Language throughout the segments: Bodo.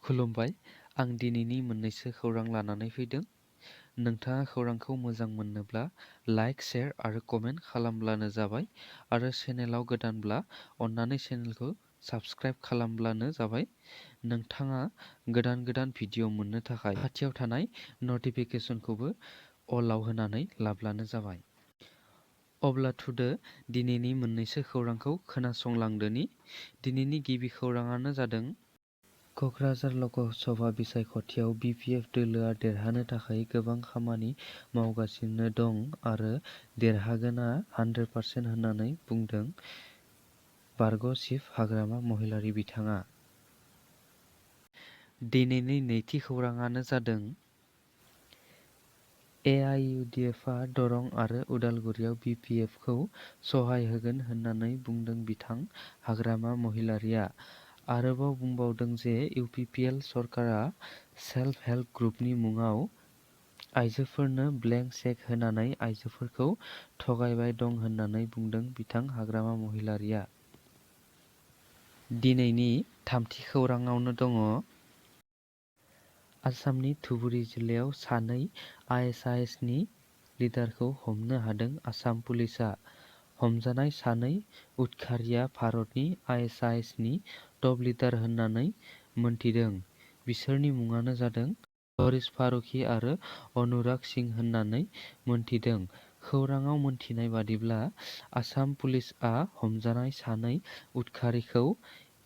खुलुमबाय, आं दिनैनि मोननैसो खौरां लानानै फैदों। नोंथाङा खौरांखौ मोजां मोनोब्ला लाइक, शेयार आरो कमेन्ट खालामब्लानो जाबाय आरो चेनेलाव गोदानब्ला अन्नानै चेनेलखौ साबस्क्राइब खालामब्लानो जाबाय। नोंथाङा गोदान भिडिअ मोननो थाखाय खाथियाव थानाय नटिफिकेसनखौबो अलाव होनानै लाब्लानो जाबाय। अब्ला थुदो दिनैनि मोननैसो खौरांखौ खोनासंलांदोनि। दिनैनि गिबि खौराङानो जादों क'क्राझार लकसभा बिसायख'थियाव बिपिएफ दोलोआ देरहानो थाखाय गोबां खामानि मावगासिनो दं आरो देरहागोनआ 100% होननानै बुंदों बारग' चिफ हाग्रामा महिलारी बिथाङा। दिनैनि नैथि खौराङानो जादों एआइयुडिएफआ दरं आरो उदालगुरियाव बिपिएफखौ सहाय होगोन होननानै बुंदों बिथां हाग्रामा महिलारीआ। आरोबाव बुंबावदों जे इउपिपिएल सरकारा सेल्फ हेल्प ग्रुपनि मुङाव आइजोफोरनो ब्लेंक चेक होनानै आइजोफोरखौ थगायबाय दं होननानै बुंदों बिथां हाग्रामा महिलारीआ। दिनैनि थामथि खौराङावनो दङ आसामनि धुबुरी जिल्लायाव सानै आइएसआइएसनि लिडारखौ हमनो हादों आसाम पुलिसआ। हमजानाय सानै उदखारिया भारतनि आइएसआइएसनि टप लिडार होननानै मोनथिदों। बिसोरनि मुङानो जादों हरीश फारुकी आरो अनुराग सिंह होननानै मोनथिदों। खौराङाव मोनथिनाय बादिब्ला आसाम पुलिसआ हमजानाय सानै उदखारिखौ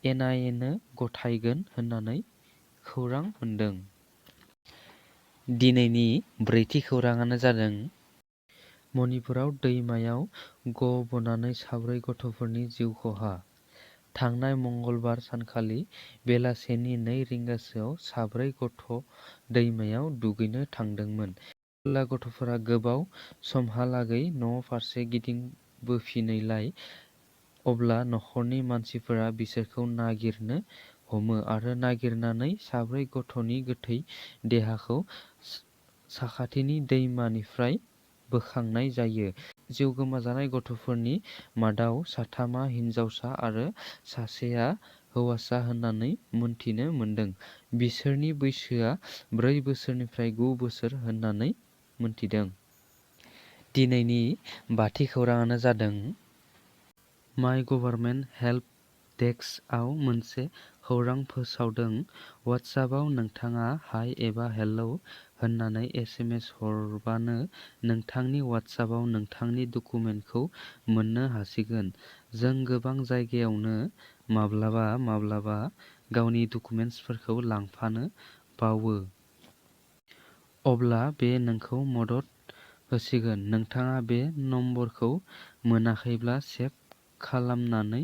एनआइएनो गथायगोन होननानै खौरां मोनदों। दिनैनि ब्रैथि खौराङानो जादों मणिपुराव दैमायाव गबनानै साब्रै गथ'फोरनि जिउ खहा। थांनाय मंगलबार सानखालि बेलासेनि 2 रिंगासोआव साब्रै गथ' दैमायाव दुगैनो थांदोंमोन। जेब्ला गथ'फोरा गोबाव समहालागै न' फारसे गिदिंबोफिनैलाय अब्ला नखरनि मानसिफोरा बिसोरखौ नागिरनो हमो आरो नागिरनानै साब्रै गथ'नि गोथै देहाखौ साखाथिनि दैमानिफ्राय बोखांनाय जायो। जिउ गोमाजानाय गथ'फोरनि मादाव साथामा हिनजावसा आरो सासेया हौवासा होननानै मोनथिनो मोनदों। बिसोरनि बैसोआ 4 बोसोरनिफ्राय 9 बोसोर होननानै मोनथिदों। दिनैनि बाथि खौराङानो जादों माइ गभार्नमेन्ट हेल्प डेस्कआव मोनसे खौरां फोसावदों। वाट्सएपआव नोंथाङा हाय एबा हेलौ होननानै एसएमएस हरबानो नोंथांनि वाट्सएपआव नोंथांनि डकुमेन्टखौ मोननो हासिगोन। जों गोबां जायगायावनो माब्लाबा गावनि डकुमेन्टसफोरखौ लांफानो बावो। अब्ला बे नोंखौ मदद होसिगोन। नोंथाङा बे नम्बरखौ मोनाखैब्ला सेभ खालामनानै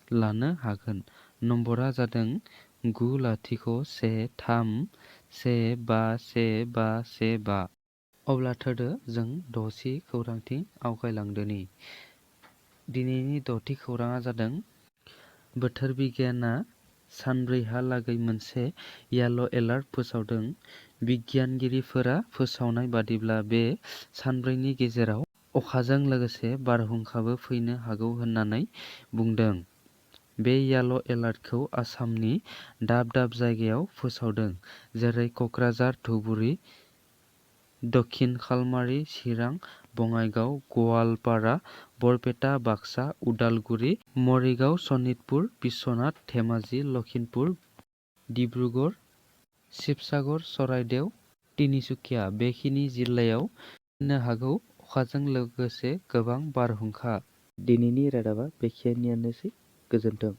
लानो हागोन। नम्बरा जादों 9013151515। अब्ला थोदो जों द'थि खौरांथिं आवगायलांदोनि। दिनैनि द'थि खौराङा जादों बोथोर बिगियाना सानब्रैहालागै मोनसे येल' एलार्ट फोसावदों। बिगियानगिरिफोरा फोसावनाय बादिब्ला बे सानब्रैनि गेजेराव अखाजों लोगोसे बारहुंखाबो फैनो हागौ होननानै बुंदों। बे येल' एलार्टखौ आसामनि दाब जायगायाव फोसावदों, जेरै क'क्राझार, धुबुरी, दक्षिण खालमारि, चिरां, बङाइगाव, गवालपारा, बरपेटा, बाक्सा, उदालगुरि, मरिगाव, सनितपुर, बिश्वनाथ, धेमाजि, लखिमपुर, डिब्रुगड़, शिबसागर, चराइदेव, तिनिसुकिया बेखिनि जिल्लायाव फैनो हागौ अखाजों लोगोसे गोबां बारहुंखा। दिनैनि रादाबा बेखिनियानोसै। गोजोन्थों।